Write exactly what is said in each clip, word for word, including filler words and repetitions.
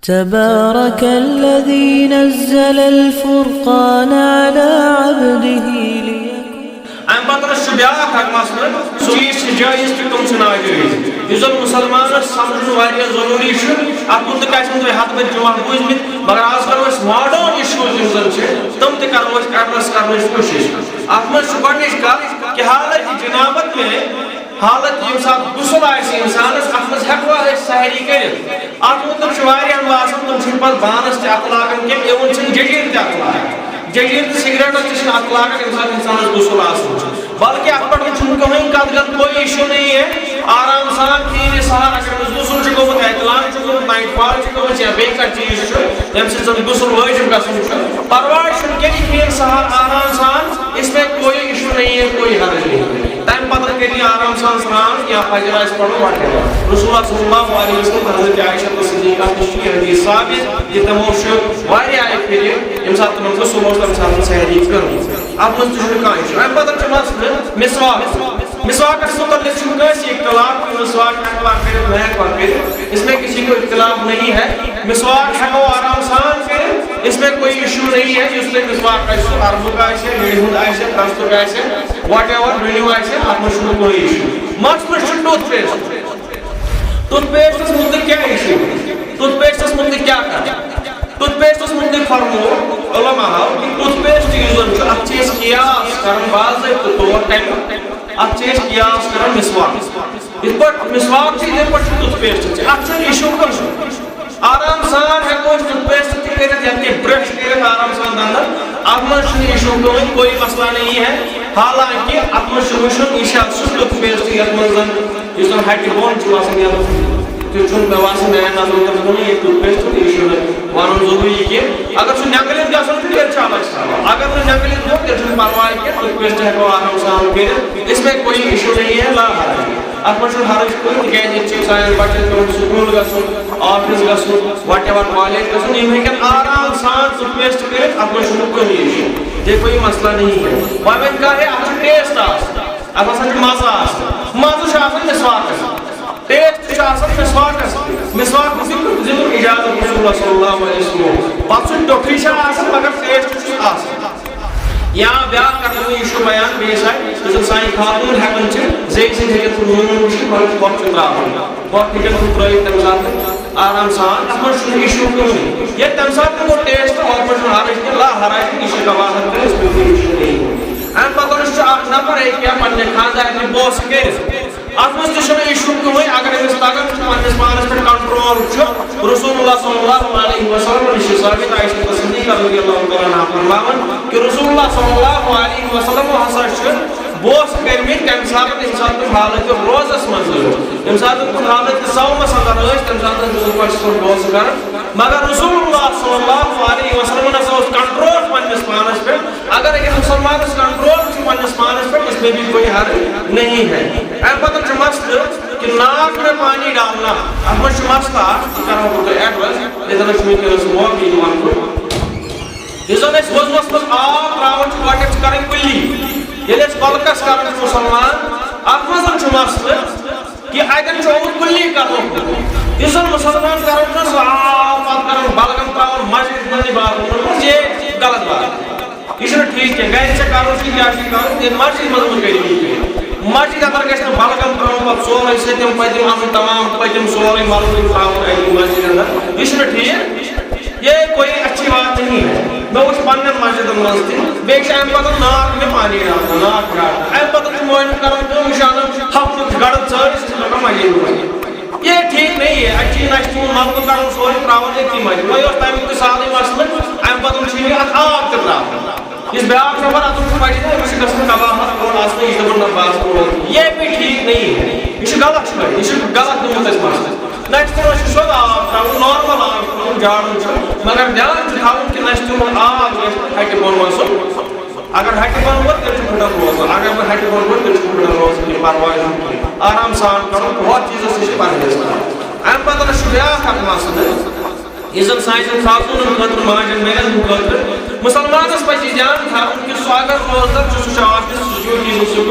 تبارك الذي نزل الفرقان على عبده ليكون امہِ پتہٕ چھُ بیٛاکھ اکھ مسلہٕ، سُہ چیٖز چھِ جٲیِز تہٕ تِم چھِ ناجٲیِز۔ یُس زن مُسلمانس سمجھُن واریاہ ضروٗری چھُ، اتھ مُتعلق آسن تۄہہِ ہتہٕ بٔدۍ جمعہ بوٗزمٕتۍ، مگر آز کرو أسۍ ماڈٲرن اِشوٗز یِم زن چھِ، تِم تہِ کرو أسۍ ایڈریس کرنٕچ کوٗشِش۔ اتھ منٛز چھُ گۄڈٕنِچ کتھ کہِ حالت جنابت میں حالت ییٚمہِ ساتہٕ غسل آسہِ اِنسانَس، اَتھ منٛز ہٮ۪کوا أسۍ سحری کٔرِتھ؟ اَتھ مُتعلِق چھُ واریاہَن باسان، تِم چھِنہٕ پَتہٕ بانَس تہِ اَتھٕ لاگان کینٛہہ، اِوٕن چھِنہٕ جٔجیٖر تہِ اَتھٕ لاگان۔ جٔجیٖر تہٕ سِگریٹَس تہِ چھِنہٕ اَتھٕ لاگان، ییٚمہِ ساتہٕ اِنسانَس غسل آسان چھُ۔ بلکہِ اَتھ پٮ۪ٹھ چھُنہٕ کٕہٕنۍ کَتھ گَتھ، کوئی ایشو نہیں ہے۔ آرام سان کھیٚیِو یہِ سحر، اگر أمِس غسل چھُ گوٚمُت، احتلام چھُ گوٚمُت، نایٹ فال چھُ گوٚمُت یا بیٚیہِ کانٛہہ چیٖز چھُ، ییٚمہِ سۭتۍ زَن غسل وٲجِب گژھُن چھُ، پَرواے چھُنہٕ کینٛہہ، یہِ کھیٚیِن سحر آرام سان۔ اس میں کوئی ایشو نہیں ہے، کوئی حرج نہیں ہے۔ تمہِ پتہٕ کٔرِو آرام سان سرٛان یا فجر آسہِ پرُن، whatever۔ رسول اللہ صلی اللہ علیہ وسلم، حضرت عائشہ تہٕ صدیقہ نِش چھُ یہِ حدیث ثابت کہِ تِمو چھُ واریاہ اکہِ پھِرِ ییٚمہِ ساتہٕ تِمن غسل اوس، تمہِ ساتہٕ سحری کٔرمٕژ۔ اتھ منٛز تہِ چھُنہٕ کانٛہہ ایشو۔ امہِ پتہٕ چھُ مسلہٕ مسواک۔ مسواکس متعلق چھُنہٕ کٲنٛسہِ اختلاف کہِ مسواک ہٮ۪کوا کٔرِتھ، نہ ہٮ۪کوا کٔرِتھ، اس میں کسی کو اختلاف نہیں ہے۔ مسواک ہٮ۪کو آرام سان کٔرِتھ، اس میں کوئی ایشو نہیں ہے۔ یُس تۄہہِ مسواک آسہِ، سُہ عربُک آسہِ، وِرِ ہُنٛد آسہِ، پرستُک آسہِ، whatever، ڈُنیُک آسہِ، اَتھ منٛز چھُنہٕ کٕہٕنۍ ایشو۔ مسلہٕ چھُ ٹُتھ پیسٹ۔ ٹُتھ پیسٹَس مُتعلِق کیٛاہ ایشو؟ ٹُتھ پیسٹَس مُتعلِق کیٛاہ کَتھ؟ ٹُتھ پیسٹَس مُتعلِق فرموو علماہو کہِ ٹُتھ پیسٹ یُس زَن چھُ، اَتھ چھِ أسۍ قیاس کَران باضٲبطہٕ طور کَمہِ؟ اَتھ چھِ أسۍ قیاس کَران مسواک۔ یِتھ پٲٹھۍ مسواک چھُ، یِتھے پٲٹھۍ چھُ ٹُتھ پیسٹ تہِ۔ اَتھ چھُنہٕ ایشو کانٛہہ۔ آرام سان ہٮ۪کو أسۍ ٹُتھ پیسٹ تہِ کٔرِتھ، یَتھ کیٚنٛہہ برش کٔرِتھ آرام سان دَنٛدَن۔ اَتھ منٛز چھُنہٕ ایشو کٕہٕنۍ، کوئی مسئلہ نہیں ہے۔ حالانکہ اَتھ منٛز چھُ وٕچھُن، یہِ چھا سُہ ٹُتھ پیسٹ یَتھ منٛز زَن، یُس زَن ہَٹہِ بۄن چھُ آسان، یَتھ تہِ چھُنہٕ مےٚ باسان، میٛانہِ نظرِ منٛز چھُنہٕ یہِ ٹُتھ پیسٹ تہٕ یہِ چھُنہٕ وَنُن ضروٗری کینٛہہ۔ اگر سُہ نٮ۪نٛگلِتھ گژھُن چھُ، تیٚلہِ چھُ الگ سوال۔ اگر نہٕ نٮ۪نٛگلِتھ گوٚو، تیٚلہِ چھُنہٕ پَرواے کینٛہہ، ٹُتھ پیسٹ ہٮ۪کو آرام سان کٔرِتھ، اس میں کوئی ایشو نہیں ہے، لا حرج۔ اَتھ منٛز چھُنہٕ حرج کٕہٕنۍ، تِکیٛازِ ییٚتہِ چھِ سانٮ۪ن بَچَن پٮ۪وان سکوٗل گژھُن، آفِس گژھُن، whatever، کالج گژھُن، یِم ہیٚکن آرام سان ٹُتھ پیسٹ کٔرِتھ، اَتھ منٛز چھُنہٕ کٕہٕنۍ ایشو، یہ کوئی مسئلہ نہیں ہے۔ وۄنۍ وۄنۍ کَرے اَتھ چھُ ٹیسٹ آسان، اَتھ ہسا چھُ مَزٕ آسان، مَزٕ چھُ آسان مسواکَس، ٹیسٹ چھُ آسان مسواکَس۔ مسواک دیُت اِجازت رسول اللہ صلی اللہ علیہ وسلم، پَتہٕ سُہ ٹیوٚٹھٕے چھُ آسان مگر ٹیسٹ چھُس آسان۔ یا بیٛاکھ کَتھ وَنو، یہِ چھُ بیان بیٚیہِ ساتہٕ، یُس زَن سانہِ خاتوٗن ہٮ۪کان چھِ، زیٚیہِ سۭتۍ ہیٚکن سُہ نوٗن وُچھِتھ، مگر پھۄکھ چھُ ترٛاوُن، پھۄکھ ہیٚکن سُہ ترٛٲوِتھ تَمہِ ساتہٕ آرام سان، اَتھ منٛز چھُنہٕ ایشوٗ کٕہٕنۍ۔ ییٚلہِ تَمہِ ساتہٕ تہِ گوٚو ٹیسٹ، اَتھ منٛز چھُنہٕ حرج کینٛہہ، لا حرج، یہِ چھِ کَباہَت تہٕ أسۍ کُنہِ تہِ ایشوٗ کِہیٖنۍ۔ اَمہِ پَتہٕ چھُ اَکھ نفر ہیٚکہِ یا پنٛنہِ خانٛدارنہِ بوسہٕ کٔرِتھ، اَتھ منٛز تہِ چھُنہٕ ایشوٗ کٕہٕنۍ، اگر أمِس تَگان چھُ پنٛنِس پانَس پٮ۪ٹھ کنٹرول چھُ۔ رسول اللہ صلی اللہ علیہ وسلم نِش چھِ ثابت، عائشہ صدیقہ رضی اللہ تعالیٰ عنہا فرماوان کہِ رسول اللہ صلی اللہ علیہ وسلم ہسا چھُ بوسہٕ کٔرمٕتۍ تَمہِ ساتہٕ، ییٚمہِ ساتہٕ تِم حالت روزَس منٛز ٲسۍ، ییٚمہِ ساتہٕ تِم حالت صومَس اندر ٲسۍ، تَمہِ ساتہٕ ٲسۍ رسول پاک صلی اللہ علیہ وسلم بوسہٕ کران۔ مگر رسول اللہ صلی اللہ علیہ وسلم نسا اوس کنٹرول پنٛنِس پانَس پٮ۪ٹھ۔ اگر أکِس مُسلمانَس کنٹرول چھُ پنٛنِس پانَس پٮ۪ٹھ، اس میں بھی کوئی حرج نہیں ہے۔ اَمہِ پَتہٕ چھُ مسلہٕ کہ ناک میں پانی ڈالنا۔ اَتھ منٛز چھُ مسلہٕ اکھ، یہِ کرو بہٕ تۄہہِ ایڈوایس، ییٚتٮ۪ن چھُ وٕنکیٚنَس موقعہٕ یِوان۔ یُس زَن أسۍ وضوٗوَس منٛز آب ترٛاوان چھِ، گۄڈٕنٮ۪تھ چھُ کرٕنۍ کُلی۔ ییٚلہِ أسۍ کۄلکَس کران چھِ مُسلمان، اَتھ منٛز چھُ مسلہٕ کہ اَتٮ۪ن چھُ آمُت کُلی کرنہٕ۔ یُس زَن مُسلمان کران چھُ، سُہ آب پَتہٕ کران بلغم ترٛاوان مسجد منٛز، باتھ روٗمَن منٛز، یہِ غلط بات۔ یہِ چھُنہٕ ٹھیٖک کینٛہہ۔ گرِ چھےٚ کرُن، سُہ کیٛاہ چھُ کرُن؟ ییٚلہِ مسجد منٛز وۄنۍ کٔرِو یہِ کینٛہہ۔ مسجد اندر گژھِ نہٕ بلغم ترٛاوُن، پتہٕ سورُے سٔتِم پٔتِم اَنُن، تمام پٔتِم سورُے ملُن تہٕ ترٛاوُن اَتہِ مسجد اندر۔ یہِ چھُنہٕ ٹھیٖک۔ یہ کوئی اچھی بات نہیں ہے۔ مےٚ وٕچھ پننٮ۪ن مسجدن منٛز تہِ، بیٚیہِ چھِ اَمہِ پتہٕ ناک مےٚ پانی ڈالان، ناک ڈالان۔ اَمہِ پتہٕ چھُ مٲلِم کران کٲم، یہِ چھُ اَنان ہفتُک گڑٕ ژٲرِتھ، سُہ چھُ دَپان مسجد منٛز۔ یہ ٹھیک نہیں ہے، اَتہِ چھُ یہِ نَشہِ تُلُن، نَلکہٕ کَرُن سورُے ترٛاوُن أتھی منٛز۔ وۄنۍ اوس تَمیُک تہِ سہلٕے مسلہٕ، اَمہِ پَتہٕ چھُ یہِ اَتھ آب تہِ ترٛاوُن۔ یُس بیٛاکھ نفر اَتُن چھُ پَتہٕ، أمِس چھُ گژھان کباہت اورٕ اَژنہٕ، یہِ چھُ دَپان، نہ، بہٕ آسہٕ اور۔ یہ بھی ٹھیک نہیں ہے، یہِ چھُ غلط چھُ، یہِ چھُ غلط نیوٗمُت اَسہِ مسلہٕ۔ نَشہِ تُلُن چھُ سیوٚد آب ترٛاوُن، نارمل آب چھُ ترٛاوُن، جاڑُن چھُ، مگر دھیان چھُ تھاوُن کہِ نَشہِ تُلُن آب گژھِ نہٕ ہَٹہِ بۄن وَسُن۔ اگر ہَٹہِ بۄن ووت، تیٚلہِ چھُ پھٕٹان روزٕ۔ اگر نہٕ ہَٹہِ بۄن ووت، تیٚلہِ چھُ پھٕٹان روزٕ کینٛہہ، پَرواے چھُنہٕ کینٛہہ۔ آرام سان کَرُن، ہُتھ چیٖزَس نِش چھُ پَرہیز کَرُن۔ اَمہِ پَتہٕ چھُ بیٛاکھ اَکھ مسلہٕ، یُس زَن سانہِ خاتوٗنَن خٲطرٕ، ماجَن بیٚنٮ۪ن ہٕنٛدِ خٲطرٕ، مُسلمانَس پَزِ یہِ دھیان تھاوُن کہِ سُہ اگر روزدَر چھُ، سُہ چھُ آفِس، سُہ چھُ ڈیوٹی، سُہ چھُ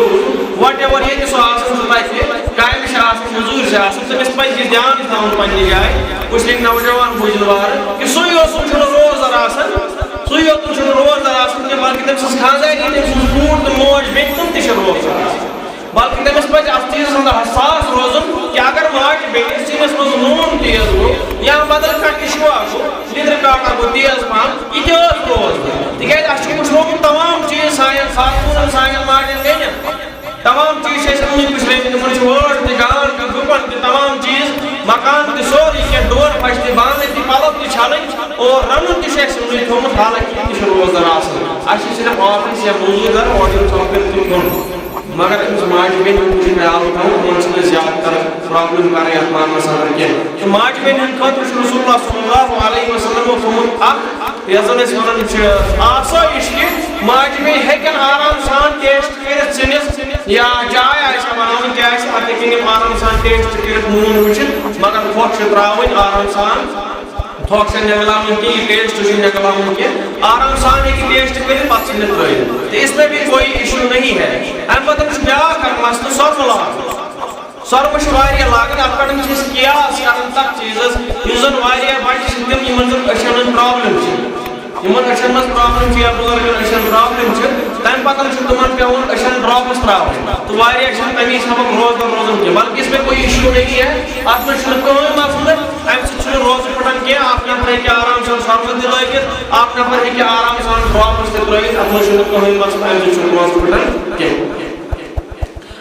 وٹ ایور، ییٚتہِ سُہ آسان چھُ تَتہِ، کامہِ چھِ آسان، مٔزوٗرۍ چھِ آسان، تٔمِس پَزِ یہِ دیان تھاوُن پنٛنہِ جایہِ، کُس لیکھِ نوجوان بوٗزِن وارٕ، کہِ سُے یوت چھُنہٕ روزدار آسان، سُے یوت چھُنہٕ روزدار آسان کینٛہہ، بلکہِ تٔمۍ سٕنٛز خانٛدارِنۍ، تٔمۍ سٕنٛز کوٗر تہٕ موج بیٚنہِ، تِم تہِ چھِ روزدار آسان۔ بلکہِ تٔمِس پَزِ اَتھ چیٖزَس اَندَر حساس روزُن کہِ اگر ماجہِ بیٚنہِ سِنِس منٛز نوٗن تیز گوٚو یا بدل کانٛہہ اِشوٗ آو، لیٚدرِ کاکا گوٚو تیز پَہَم، یہِ تہِ ٲس روزدار۔ تِکیٛازِ اَسہِ چھُ وٕچھنومُت تمام چیٖز سانٮ۪ن ساسوٗنَن، سانٮ۪ن ماجٮ۪ن بیٚنٮ۪ن۔ تمام چیٖز چھِ اَسہِ أمنٕے پُشرٲومٕتۍ، تِمَن چھِ وٲر تہِ، گانٛد تہِ، گُپَن تہِ، تمام چیٖز، مکان تہِ، سورُے کینٛہہ، ڈوٗر پھَش تہِ، بانہٕ تہِ، پَلَو تہِ چھَلٕنۍ اور رَنُن تہِ چھُ اَسہِ أمنٕے تھوٚومُت، حالانکہِ یہِ تہِ چھُ روزدار آسان۔ اَسہِ چھِ صرف آفِس یا موٚزوٗرۍ کَرُن، اورٕ یورٕ ژۄپہٕ کٔرِتھ تِم کھیوٚن۔ مگر أمِس ماجہِ بیٚنہِ ہُنٛد چھُ خیال تھاوُن، تِمَن چھِنہٕ أسۍ زیادٕ تر پرابلم کَرٕنۍ اَتھ معاملَس اَندَر کینٛہہ۔ تہٕ ماجہِ بیٚنہِ ہٕنٛدِ خٲطرٕ چھُ رسول اللہ صلی اللہ علیہ وسلمو تھوٚومُت اَکھ، یَتھ زَن أسۍ وَنان چھِ، آسٲیِش، کہِ ماجہِ بیٚنہِ ہیٚکن آرام سان ٹیسٹ کٔرِتھ سِنِس یا چاے آسہِ بَناوٕنۍ، کیٛاہ آسہِ، اَتھ ہیٚکن یِم آرام سان ٹیسٹ کٔرِتھ، نوٗن وٕچھِتھ، مگر پھۄکھ چھِ ترٛاوٕنۍ آرام سان۔ تھۄکھ چھَنہٕ نٮ۪نٛگلاوٕنۍ کینٛہہ، یہِ ٹیسٹ چھُنہٕ نٮ۪نٛگلاوُن کینٛہہ۔ آرام سان ہیٚکہِ ٹیسٹ کٔرِتھ، پَتہٕ ژھٕنِتھ ترٛٲوِتھ۔ تہٕ اس میں بھی کوئی ایشو نہیں ہے۔ اَمہِ پَتہٕ چھُ بیٛاکھ اَکھ مسلہٕ، سۄرمہٕ لاگُن۔ سۄرمہٕ چھِ واریاہ لاگٕنۍ، اَتھ پٮ۪ٹھ چھِ أسۍ قیاس کَران تَتھ چیٖزَس، یُس زَن واریاہ بَچہِ چھِ تِم، یِمَن زَن أچھَن ہٕنٛز پرابلم چھِ۔ یِمَن أچھَن منٛز پرابلم چھِ یا بُزرگَن أچھَن پرابلم چھِ، تَمہِ پَتہٕ چھُ تِمَن پٮ۪وان أچھَن ڈراپٕس ترٛاوٕنۍ۔ تہٕ واریاہ چھِنہٕ تَمی سبب روزدَر روزان کینٛہہ، بلکہِ اس میں کوئی ایشو نہیں ہے، اَتھ منٛز چھُنہٕ کٕہٕنۍ مسلہٕ۔ اَمہِ سۭتۍ چھُنہٕ روزٕ پھُٹان کینٛہہ، اَکھ نفر ہیٚکہِ آرام سان سۄرمہٕ تہِ لٲگِتھ، اَکھ نفر ہیٚکہِ آرام سان ڈراپٕس تہِ ترٛٲوِتھ، اَتھ منٛز چھُنہٕ کٕہٕنۍ مسلہٕ، اَمہِ سۭتۍ چھُنہٕ روزٕ پھُٹان کینٛہہ۔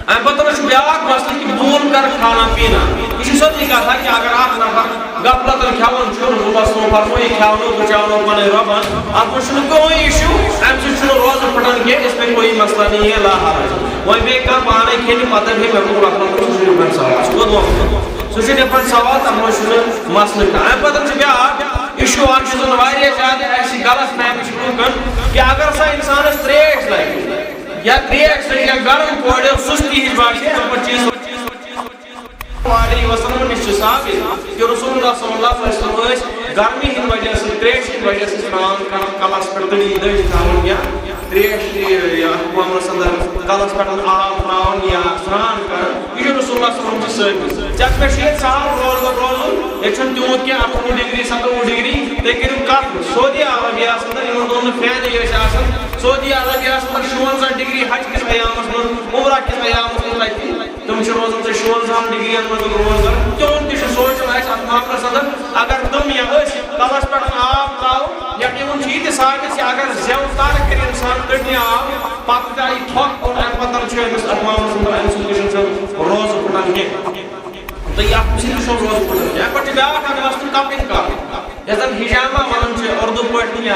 اَمہِ پتہٕ چھُ بیٛاکھ مسلہٕ کہِ بھول کر کھانا پینا۔ یہِ چھُ سیوٚدُے کتھا کہِ اگر اَکھ نفر غفلتن کھٮ۪وان چھُ، رسول اللہ صلی اللہ علیہ وسلم فرموو، یہِ کھٮ۪ونو بچاونو پنٕنۍ رۄبن، اَتھ منٛز چھُنہٕ کٕہٕنۍ ایشو، اَمہِ سۭتۍ چھُنہٕ روزٕ پھُٹان کینٛہہ، اس میں کوئی مسئلہ نہیں ہے، لا حرج۔ وۄنۍ بیٚیہِ کانٛہہ پانے کھیٚیہِ، پتہٕ بیٚیہِ مےٚ کوٚر غفلت، سُہ چھُ different سوال، سُہ گوٚو دۄن۔ سُہ چھُ different سوال، تَتھ منٛز چھُنہٕ مسلہٕ کانٛہہ۔ اَمہِ پَتہٕ چھُ بیٛاکھ ایشوٗ اَکھ، یُس زَن واریاہ زیادٕ اَسہِ غلط فہمی چھِ لوٗکَن، کہِ اگر سا اِنسانَس ترٛیش لَگہِ یا ترٛیش لَگہِ یا گرم کورِ سُستی ہِش باسہِ، اَمہِ پَتہٕ چھِ یہِ علیہ وسلم نِش چھُ ثابت کہِ رسول اللہ صلی اللہ علیہ وسلم ٲسۍ گرمی ہِنٛدِ وجہ سۭتۍ، ترٛیشہِ ہِنٛدِ وجہ سۭتۍ سرٛان کران کلس پٮ۪ٹھ تٔڑی دٔج تھاوان یا ترٛیش تہِ یا کۄمرس اندر کلس پٮ۪ٹھ آب ترٛاوان یا سرٛان کران۔ یہِ چھُ رسول اللہ صلی اللہ علیہ وسلم چھُ ثٲبت۔ ژےٚ پٮ۪ٹھ چھُ ییٚتہِ سہل روزدر روزُن، ییٚتہِ چھُنہٕ تیوٗت کینٛہہ، اَٹھووُہ ڈگری، ستووُہ ڈگری، تُہۍ کٔرِو کتھ، سعودی عربیہ ہس اندر یِمن دۄہن نہٕ فینٕے ٲسۍ آسان، سعودی عربیہ ہس اندر شُونزہ ڈگری حج کِس ایامس منٛز، عمرہ کِس ایامس منٛز تتہِ۔ تِم چھِ روزان ژےٚ شُونزہن ڈگرین منٛز روزدر۔ تِہُنٛد تہِ چھُ سونٛچُن اَسہِ اَتھ معاملس اندر، اگر تِم یا أسۍ کلس پٮ۪ٹھ آب ترٛاوو، یا تِمن چھُ یہِ تہِ ثابت زِ اگر زٮ۪و تر کٔرۍ اِنسان کٔڑنہِ آب، پتہٕ تہِ آیہِ تھۄکھ کوٚر، اَمہِ پتہٕ چھُ أمِس اَتھ معاملس اندر، اَمہِ سۭتۍ تہِ چھُنہٕ روزٕ پھُٹان کینٛہہ۔ تہٕ یہِ اَتھ سۭتۍ تہِ چھُنہٕ روزٕ پھُٹان کینٛہہ۔ اَمہِ پٮ۪ٹھ چھُ بیٛاکھ اکھ مسلہٕ، کپِنگ کرٕنۍ۔ یَتھ زَن حجامہ وَنان چھِ اُردو پٲٹھۍ یا،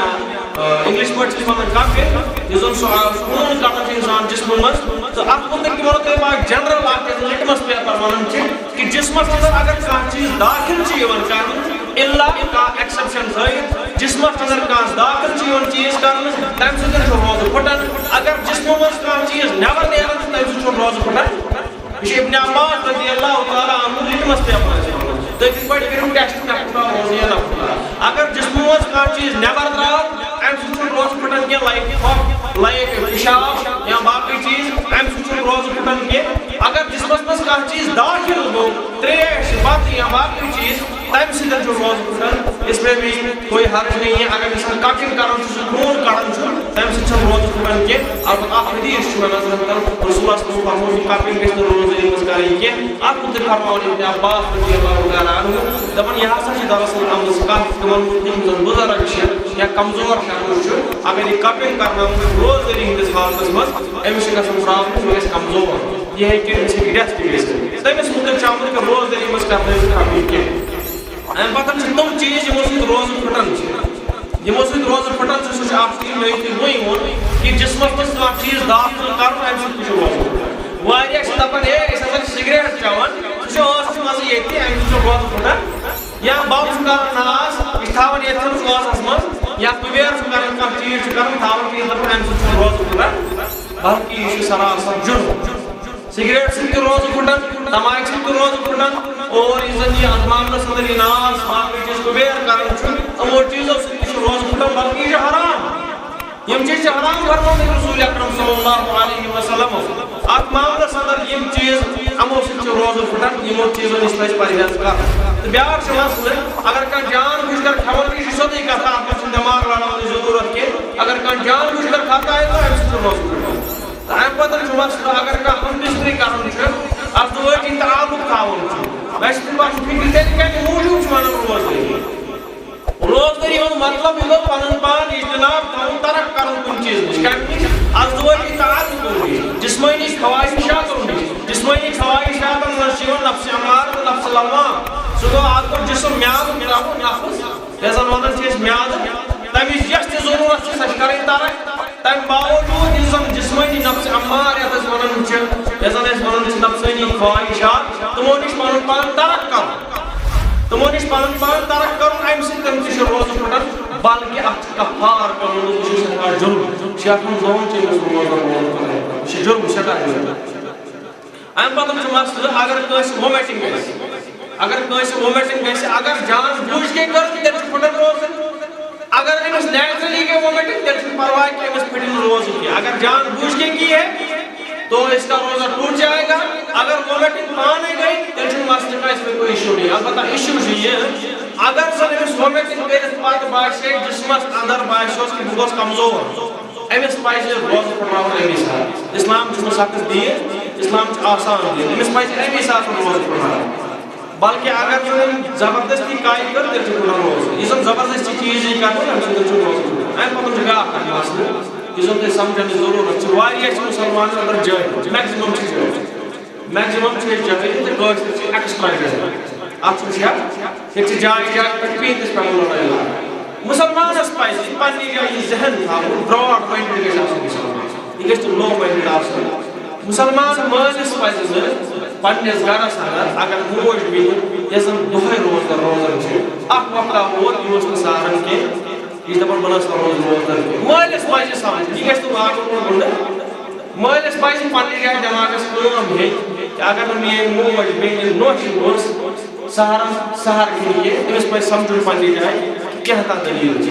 آ، اِنگلِش پٲٹھۍ چھِ وَنان کپِنگ، یُس زَن سُہ آ، خوٗن کَڑان چھُ اِنسان جِسمہٕ منٛز۔ تہٕ اَتھ مُتعلِق تہِ وَنو تۄہہِ بہٕ اَکھ general اَکھ، یَتھ litmus paper وَنان چھِ، کہِ جِسمَس اَندَر اگر کانٛہہ چیٖز داخِل چھُ یِوان کَرنہٕ، اِلا کانٛہہ exception تھٲیِتھ، جِسمَس اَندَر کانٛہہ داخِل چھُ یِوان چیٖز کَرنہٕ، تَمہِ سۭتۍ چھُ روزٕ پھُٹان۔ اگر جِسمہٕ منٛز کانٛہہ چیٖز نٮ۪بَر نیران چھُ، تَمہِ سۭتۍ چھُنہٕ روزٕ پھُٹان۔ یہِ چھُ ابن عباس رضی اللہ تعالیٰ عنہ litmus paper ٲسۍ وَنان۔ تُہۍ کِتھ پٲٹھۍ کٔرِو test، مےٚ پھُٹراو روزٕ یا نہ پھُٹراو؟ اگر جسمہٕ منٛز کانٛہہ چیٖز نٮ۪بر درٛاو، اَمہِ سۭتۍ چھُنہٕ روزٕ پھُٹان کینٛہہ، like پھۄکھ، like پِشاب یا باقٕے چیٖز، اَمہِ سۭتۍ چھُنہٕ روزٕ پھُٹان کینٛہہ۔ اگر جسمس منٛز کانٛہہ چیٖز دٲخِل گوٚو، ترٛیش، بَتہٕ یا باقٕے چیٖز، تَمہِ سۭتۍ چھُ روزٕ پھُٹان۔ اس میں بھی کوئی حرج نہیں ہے، اگر اِنسان cutting کران چھُ، سُہ خوٗن کَڑان چھُ، تَمہِ سۭتۍ چھُنہٕ روزٕ پھُٹان کینٛہہ۔ البتہ اَکھ حدیٖث چھُ وَنان زَن تَن رسول اللہ صلی اللہ علیہ وسلم فرموو، یہِ cutting گژھِ نہٕ روزٕ دٲری منٛز کَرٕنۍ کینٛہہ۔ اَتھ مُتعلِق فرماوان ابن عباس رضی اللہ تعالیٰ عنہ، دَپان، یہِ ہسا چھِ دراصل آمٕژ کَتھ تِمَن، تِم زَن بُزرگ چھِ یا کمزور شخص چھُ، اگر یہِ cutting کرناوُن چھُ روزدٲری ہٕنٛدِس حالتَس منٛز، أمِس چھِ گژھان problem، یہِ گژھِ کمزور، یہِ ہیٚکہِ، أمِس ہیٚکہِ death تہِ گٔژھِتھ۔ تٔمِس مُتعلِق چھُ آمُت کہِ روزدٲری منٛز کَتھ نہٕ کَرنہٕ کینٛہہ۔ اَمہِ پَتہٕ چھِ تِم چیٖز، یِمو سۭتۍ روزٕ پھُٹان چھِ۔ یِمو سۭتۍ روزٕ پھُٹان چھُ، سُہ چھُ اَکھ چیٖز، مےٚ یہِ تۄہہِ وۄنۍ ووٚن کہِ جسمَس منٛز کانٛہہ چیٖز داخل کَرُن، اَمہِ سۭتۍ تہِ چھُ روزٕ پھُٹان۔ واریاہ چھِ دَپان، ہے، أسۍ ہسا چھِ سِگریٹ چٮ۪وان، سُہ چھُ ٲسَس منٛزٕے ییٚتہِ، اَمہِ سۭتۍ چھُ روزٕ پھُٹان۔ یا بَب چھُ کَران ناز، یہِ چھُ تھاوان ییٚتھٮ۪ن ٲسَس منٛز، یا کُبیر چھُ کَران، کانٛہہ چیٖز چھُ کَران، تھاوان چھُ یہِ دَپان، اَمہِ سۭتۍ چھُ روزٕ پھُٹان۔ بلکہِ یہِ چھُ سراسر جُرم۔ سگریٹ سۭتۍ تہِ روزٕ پھُٹان، تماکہِ سۭتۍ تہِ روزٕ پھُٹان، اور یُس زن یہِ اَتھ معاملس اندر یہِ ناز، باقٕے چیٖز کُبیر کران چھُ، یِمو چیٖزو سۭتۍ تہِ چھُ روزٕ پھُٹان، بلکہِ یہِ چھُ حرام۔ یِم چیٖز چھِ حرام فرمٲومٕتۍ رسول اکرم صلی اللہ علیہ وسلم۔ اَتھ معاملس اندر یِم چیٖز یِمو سۭتۍ چھُ روزٕ پھُٹان، یِمو چیٖزو نِش پَزِ پرہیز کَرُن۔ تہٕ بیٛاکھ چھُ مسلہٕ، اگر کانٛہہ جان بوٗجھ کر کھٮ۪وان چھُ، یہِ چھُ سیوٚدُے کَتھ، اَتھ منٛز چھُنہٕ دٮ۪ماغ لڑاونٕچ ضروٗرت کینٛہہ۔ اگر کانٛہہ جان بوٗجھ کر کھاتا ہے، تو أمۍ سۭتۍ چھُ روزٕ پھُٹان۔ تہٕ اَمہِ پَتہٕ چھُ مسلہٕ، اگر کانٛہہ ہم بستری کَرُن چھُ، ازدوٲجی تعلق تھاوُن چھُ، اَسہِ چھُ پَتہٕ فِکرِ تیٚلہِ کَمہِ موٗجوٗب چھُ وَنان روزدٲری؟ روزدٲری ہُنٛد مطلب یہِ گوٚو پنُن پان اجتناب تھاوُن، ترک کرُن کُنہِ چیٖز نِش۔ کمہِ نِش؟ ازدواجی تعلقو نِش، جسمٲنی خواہشاتو نِش۔ جسمٲنی خواہشاتن منٛز چھِ یِوان نفس امار تہٕ نفس لوام۔ سُہ گوٚو اکھ گوٚو جسم، میادٕ ترٛاوُن نفس، یتھ زن ونان چھِ أسۍ میادٕ۔ تمِچ یۄس تہِ ضروٗرت چھِ، سۄ چھِ کرٕنۍ ترک۔ تمہِ باوجود یُس زن جسمٲنی نفس امار، یتھ أسۍ ونان چھِ، یتھ زن أسۍ ونان چھِ نفسٲنی خواہشات، تِمو نِش پنُن پان ترک کرُن۔ تِمو نِش پنُن پان ترک کرُن، امہِ سۭتۍ تہِ چھُ روزٕ پھٹان، بلکہِ اتھ چھُ کفارٕ پٮ۪وان، یہِ چھُ سٮ۪ٹھاہ جُرم۔ شیخ احمد لون چھُ أمِس روزٕ، روزٕ پھٹان۔ یہِ چھُ جُرم، سٮ۪ٹھاہ جُرم۔ امہِ پتہٕ چھُ مسلہٕ، اگر کٲنٛسہِ وومٹنگ گژھِ، اگر کٲنٛسہِ وومٹنگ گژھِ، اگر جان بوٗجھ کے کٔر، تیٚلہِ چھُ پھٹان روزٕ۔ اگر أمِس نیچرلی گٔے وومٹنگ، تیٚلہِ چھُنہٕ پرواے کینٛہہ، أمِس پھٹہِ نہٕ روزٕ کینٛہہ۔ اگر جان بوٗجھ کے کی ہے، تو اس کا روزہ ٹوٹ جائے گا۔ اگر وومٹنگ پانے گئی، تیٚلہِ چھُنہٕ مسلہٕ کانٛہہ، اس میں کوئی ایشو نہیں۔ البتہ ایشو چھُ یہِ، اگر زن أمِس وومٹنگ کٔرِتھ پتہٕ باسے، جسمس اندر باسیوس کہِ بہٕ گوس کمزور، أمِس پزِ روزٕ پھٹراوُن اَمی ساتہٕ۔ اسلام چھُنہٕ سخت دیٖن، اسلام چھُ آسان دیٖن، أمِس پزِ اَمی ساتہٕ روزٕ پھٹراوُن۔ بلکہِ اگر زن أمۍ زبردستی کامہِ کٔر، تیٚلہِ چھُ پھٹان روزٕ۔ یُس زن زبردستی چیٖز یی کرنہٕ، اَمہِ سۭتۍ چھُ روزٕ پھٹان۔ اَمہِ پتہٕ چھُ بیٛاکھ اکھ مسلہٕ، یُس زن تۄہہِ سمجھنٕچ ضروٗرت چھِ۔ واریاہ چھِ مُسلمانن اندر جٲہِل، میکزِمم چھِ جٲہِل۔ میکزِمم چھِ أسۍ جٲہِل تہٕ کٲشِر چھِ ایکسٹرا جٲہِل۔ اَتھ چھُنہٕ شک۔ ییٚتہِ چھِ جایہِ جایہِ پٮ۪ٹھ پیٖنتِس پٮ۪وان لڑٲے لڑٕنۍ۔ مُسلمانس پزِ پننہِ جایہِ یہِ ذہن تھاوُن، براڈ ماینڈڈ گژھِ آسُن مُسلمان۔ یہِ گژھِ نہٕ لو ماینڈڈ آسُن۔ مُسلمان مٲلِس پزِ نہٕ پننِس گرس اندر، اگر موج بیٚنہِ، یۄس زن دۄہے روزدر روزان چھِ، اکھ وقتا ووت، یہِ اوس نہٕ سہران کینٛہہ، یہِ چھِ دپان، بہٕ نہ سا روزٕ روزدر کینٛہہ۔ مٲلِس پزِ سمجھُن، یہِ گژھِ نہٕ لاگُن گُنڈٕ۔ مٲلِس پزِ پننہِ جایہِ دٮ۪ماغس کٲم ہیٚنۍ، کہِ اگر نہٕ میٲنۍ موج بیٚنہِ نوشہِ منٛز سہرن، سہر کھیٚنہِ کینٛہہ، أمِس پزِ سمجھُن پننہِ جایہِ کینٛہہ تتھ دٔلیٖل چھِ۔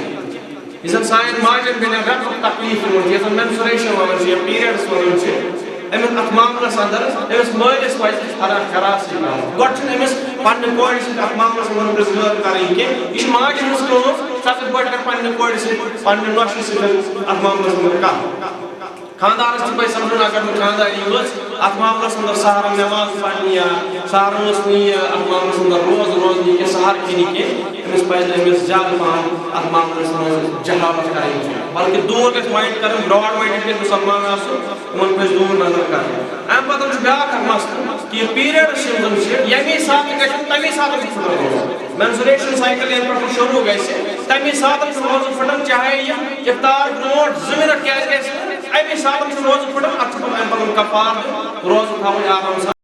یُس زن سانٮ۪ن ماجن بیٚنٮ۪ن رٮ۪تُک تکلیٖف یِوان چھُ، یَتھ زن مینسوریشن ونان چھِ یا پیریڈس ونان چھِ، أمِس اتھ معاملس اندر أمِس مٲلِس پزِ فرق کراسٕے کرُن۔ گۄڈٕ چھُنہٕ أمِس پننہِ کورِ سۭتۍ اتھ معاملس منٛز پرژھگٲر کرٕنۍ کینٛہہ۔ یہِ چھِ ماجہِ ہٕنٛز کٲم، سۄ کِتھ پٲٹھۍ کرِ پننہِ کورِ سۭتۍ، پننہِ نۄشہِ سۭتۍ اتھ معاملس منٛز کتھ۔ خانٛدارس تہِ پزِ سمجھُن، اگر نہٕ خانٛداری وٲژ اتھ معاملس اندر سہرن نماز پرنہِ یا سہرن ٲس نہٕ یہِ اتھ معاملس اندر روزٕ روزنہِ کینٛہہ، سہر کھیٚنہِ کینٛہہ، أمِس پزِ نہٕ أمِس زیادٕ پہم اتھ معاملس منٛز جہالت کرٕنۍ کینٛہہ، بلکہِ دوٗر گژھِ ماینڈ کرٕنۍ، براڈ ماینڈڈ گژھِ مُسلمان آسُن، یِمن پزِ دوٗر نظر کرٕنۍ۔ امہِ پتہٕ چھُ بیٛاکھ اکھ مسلہٕ کہِ یہِ پیریڈس یِم زن چھِ، ییٚمی ساتہٕ گژھن، تمی ساتہٕ چھُ پھُٹان روزٕ۔ مینسوریشن سائیکل ییٚمہِ پٮ۪ٹھ شروع گژھِ، تمی ساتہٕ چھُ روزٕ پھُٹان، چاہے یہِ افطار برونٛٹھ زٕ منٹ کیازِ گژھِ نہٕ، امی ساتہٕ چھُ روزٕ پھُٹان، اتھ چھُ پتہٕ امہِ پتہٕ کفارٕ دیُن، روزٕ تھاوُن آرام سان۔